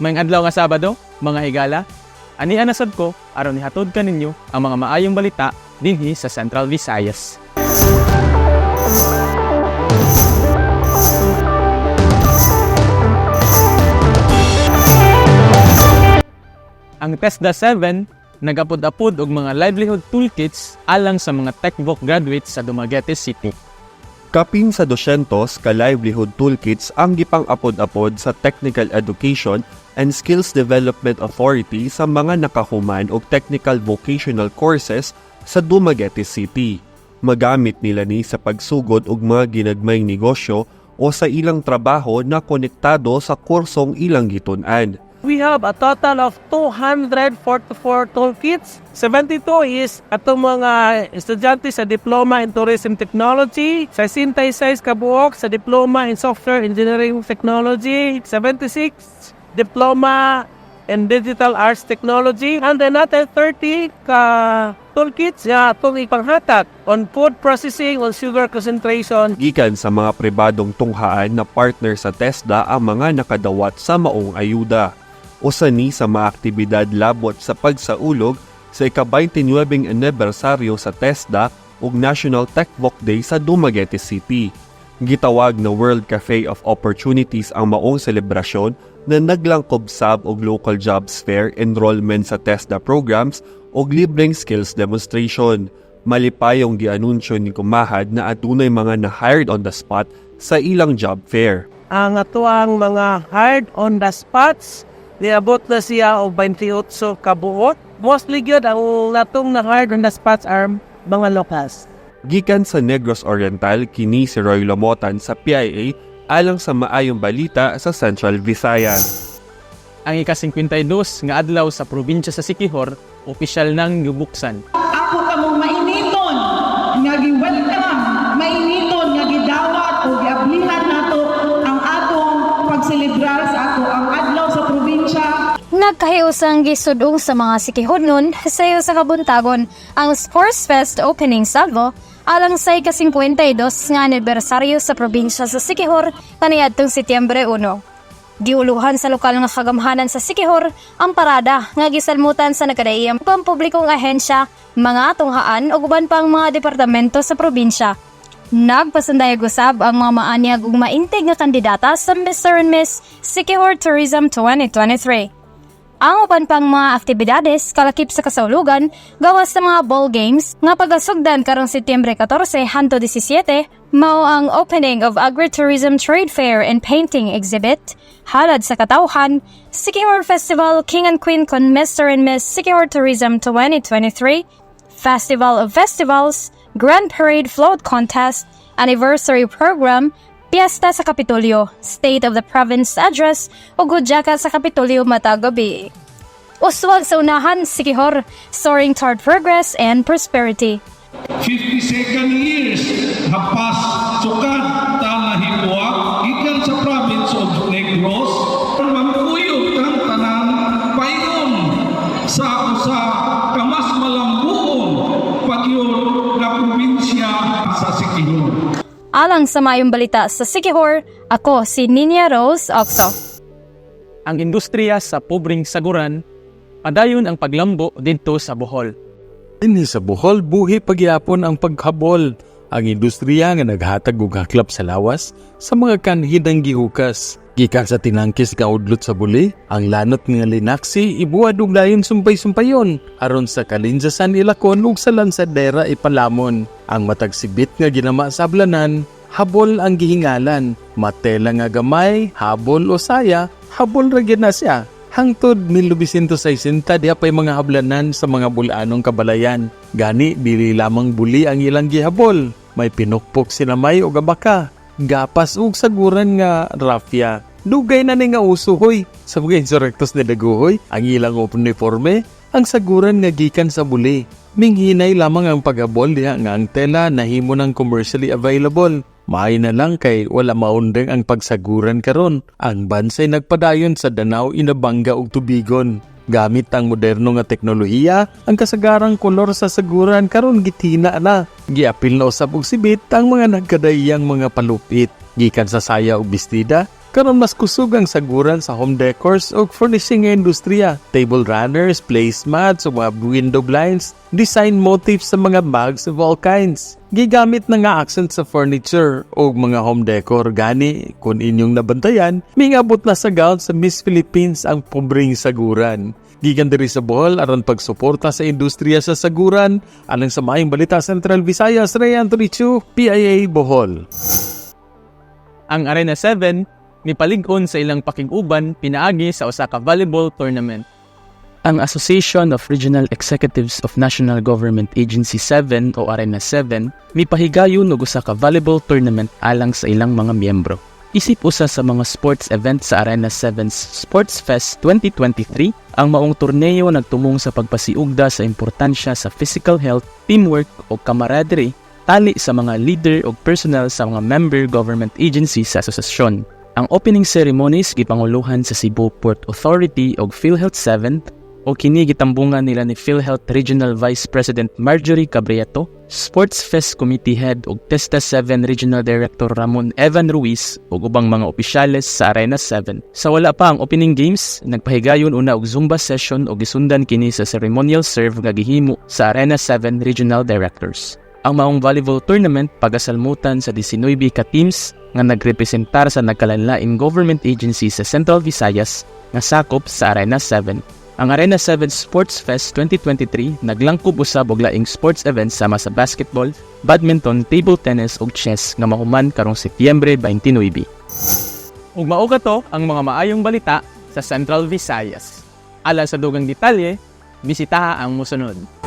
Maayong adlaw nga Sabado, mga higala. Ania na sad ko aron ihatod kaninyo ang mga maayong balita dinhi sa Central Visayas. Ang TESDA 7 nagapod-apod og mga livelihood toolkits alang sa mga TechVoc graduates sa Dumaguete City. Kapin sa 200 ka livelihood toolkits ang gipang-apod-apod sa Technical Education and Skills Development Authority sa mga nakahuman og technical vocational courses sa Dumaguete City. Magamit nila ni sa pagsugod og mga ginagmayng negosyo o sa ilang trabaho na konektado sa kursong ilang gitun-an. We have a total of 244 toolkits. 72 is atong mga estudyante sa Diploma in Tourism Technology, 66 kabuok sa Diploma in Software Engineering Technology, 76 Diploma in Digital Arts Technology, and another 30 ka toolkits nga atong ipanghatag on food processing, on sugar concentration. Gikan sa mga pribadong tunghaan na partner sa TESDA ang mga nakadawat sa maong ayuda. Usa ni sa mga aktibidad labot sa pagsaulog sa ika-29 anibersaryo sa TESDA ug National TechVoc Day sa Dumaguete City. Gitawag na World Cafe of Opportunities ang maong selebrasyon na naglangkob sab og local jobs fair, enrollment sa TESDA programs ug libreng skills demonstration. Malipayong gianunsyo ni Kumahad na adunay mga na-hired on the spot sa ilang job fair. Ang atoang mga hired on the spots, niabot na siya og 28 kabuok. Mostly gyud ang natong na hired on the spots are mga locals. Gikan sa Negros Oriental, kini si Roy Lomotan sa PIA alang sa maayong balita sa Central Visayas. Ang ika-52 nga adlaw sa probinsya sa Siquijor, opisyal nang gibuksan. Ako kamong mainiton nga gi-welcome, mainiton nga gidawat o giablihan nato ang atong pagselebrar sa ato ang adlaw sa probinsya. Nagkahiusang gisudong sa mga Siquijornon sa usa ka buntagon ang Sports Fest opening salvo alang sa ika-52 nga anibersaryo sa probinsya sa Siquijor kaniadtong Setyembre 1. Giuluhan sa lokal nga kagamhanan sa Siquijor ang parada nga gisalmutan sa nagkadaiyang pampublikong ahensya, mga tunghaan ug uban pang mga departamento sa probinsya. Nagpasandayag usab ang mga maanyag ug maintig nga kandidata sa Mr. and Miss Siquijor Tourism 2023. Ang uban pang mga aktibidades kalakip sa kasaulugan gawas sa mga ball games nga pagasugdan karong Setyembre 14 hangtod 17 mao ang opening of Agritourism Trade Fair and Painting Exhibit, Halad sa Katawhan, Siquijor Festival King and Queen con Mr. and Miss Siquijor Tourism 2023, Festival of Festivals, Grand Parade Float Contest, Anniversary Program, Piyesta sa Kapitolyo, State of the Province Address, ug Hudyaka sa Kapitolyo matag gabi. Uswag sa unahan, Siquijor, soaring toward progress and prosperity. 52nd years hapas sukad ta nahimuak gikan sa province of Negros, mamukuyog tang tanan paingon sa usa ka mas malambuon pagyon nga probinsya sa Siquijor. Alang sa maayong balita sa Siquijor, ako si Ninya Rose Oxo. Ang industriya sa pobreng saguran, padayon ang paglambo didto sa Bohol. Dinhi sa Bohol, buhi pagyapon ang paghabol. Ang industriya nga naghatag og haklap sa lawas sa mga kanhidang gihukas. Gikan sa tinangkis nga udlot sa buli, ang lanot nga linaksi ibuad og layon sumpay-sumpayon aron sa kalinjasan ilakon ug sa lansadera ipalamon. Ang matag sibit nga ginama sa ablanan, habol ang gihingalan. Matela nga gamay, habol o saya, habol ra gyud na siya. Hangtod 1960 diha pay mga hablanan sa mga bulanong kabalayan. Gani dili lamang buli ang ilang gihabol. May pinukpok sinamay og abaka, gapas ug saguran nga rafia. Dugay na ni nga uso, hoy. Sa mga insurrectos ni Dagohoy, ang ilang uniforme, ang saguran nga gikan sa buli. Minghinay lamang ang paghabol diha nga ang tela nahimo ng commercially available. Maayo na lang kay wala maundang ang pagsaguran karon. Ang bansay nagpadayon sa Danau, Inabanga ug Tubigon. Gamit ang moderno nga teknolohiya, ang kasagarang kolor sa saguran karon gitina na. Giapil na usab og sibit ang mga nagkadaiyang mga palupit. Gikan sa saya ug bestida, Karon mas kusog ang saguran sa home decors ug furnishing nga industriya. Table runners, placemats, ug mga window blinds, design motifs sa mga bags of all kinds. Gigamit na nga accent sa furniture ug mga home decor, gani kung inyong nabantayan, mingabot na sa gown sa Miss Philippines ang pobreng saguran. Gikan diri sa Bohol aron pagsuporta sa industriya sa saguran, alang sa Maayong Balita Central Visayas, Ray Anthony Chu, PIA Bohol. Ang Arena 7 nipalig-on sa ilang pakig-uban pinaagi sa usa ka volleyball tournament. Ang Association of Regional Executives of National Government Agency 7 o Arena 7 mipahigayon og usa ka volleyball tournament alang sa ilang mga miyembro. Isip usa sa mga sports event sa Arena 7's Sports Fest 2023, ang maong torneo nagtumong sa pagpasiugda sa importansya sa physical health, teamwork o camaraderie tali sa mga leader o personnel sa mga member government agencies sa asosasyon. Ang opening ceremonies gipanguluhan sa Cebu Port Authority og PhilHealth 7 o kini gitambungan nila ni PhilHealth Regional Vice President Marjorie Cabrieto, Sports Fest Committee Head ug TESDA 7 Regional Director Ramon Evan Ruiz ug ubang mga opisyales sa Arena 7. Sa wala pa ang opening games, nagpahigayon una og Zumba session ug gisundan kini sa ceremonial serve nga gihimo sa Arena 7 Regional Directors. Ang maong volleyball tournament pagasalmutan sa 19 ka teams nga nagrepresentar sa nagkalainlaing government agency sa Central Visayas nga sakop sa Arena 7. Ang Arena 7 Sports Fest 2023 naglangkob usab og laing sports events sama sa basketball, badminton, table tennis ug chess nga mahuman karong Setyembre 29. Ug mao kato ang mga maayong balita sa Central Visayas. Alang sa dugang detalye, bisitaha ang musunod.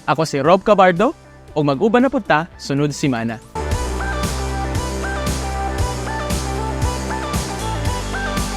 Ako si Rob Cabardo ug mag-uban na pud ta sunod semana.